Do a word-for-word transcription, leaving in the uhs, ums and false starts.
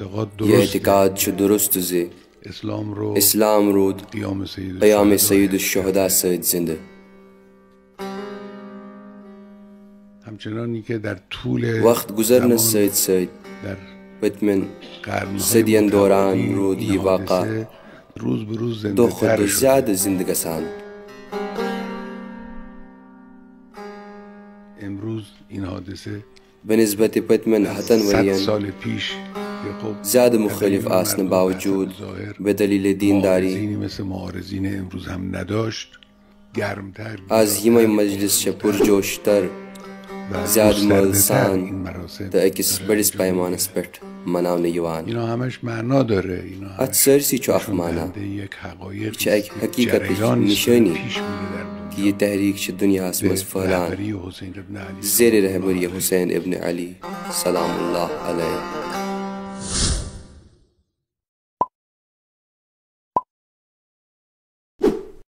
اعتقاد یہِ درست اعتقاد چھُ درست زِ اسلام رو اسلام روٗد قیام سید قیام الشہدا سید الشہدا سۭتۍ زِندٕ۔ همچنانی که در طول وقت گُزرنس زمان سۭتۍ سۭتۍ در پٔتمٮ۪ن قرن‌های صدین دوران متعددی روٗد یہِ این واقعہ حادثه روز به روز زنده دۄہ کھۄتہٕ تر دۄہ شده. زیادٕ زِندٕ گژھان۔ امروز این حادثه بنسبت پٔتمٮ۪ن ہتن صد ؤرین سال پیش که خب زیادٕ مُخٲلِف آسنہٕ باوجوٗد بے دلیل دینداری معارضینی مثل معارضین امروز هم نداشت، گرمتر، از یِمے مجلس چھےٚ پُرجوش تر، زیادٕ مٲلہٕ سان تہٕ أکِس بٔڑِس پیمانس پٮ۪ٹھ مناونہٕ یِوان۔ اینا همش معنا داره، اینا اتھ سٲرسٕے چھُ اکھ معنا۔ یہِ چھِ اکھ حقیٖقتٕچ نِشٲنی کہِ یہِ تحریٖک چھِ دُنیاہس منٛز پھٔہلان زیر رہبری حسین ابن علی سلام اللہ علیہ۔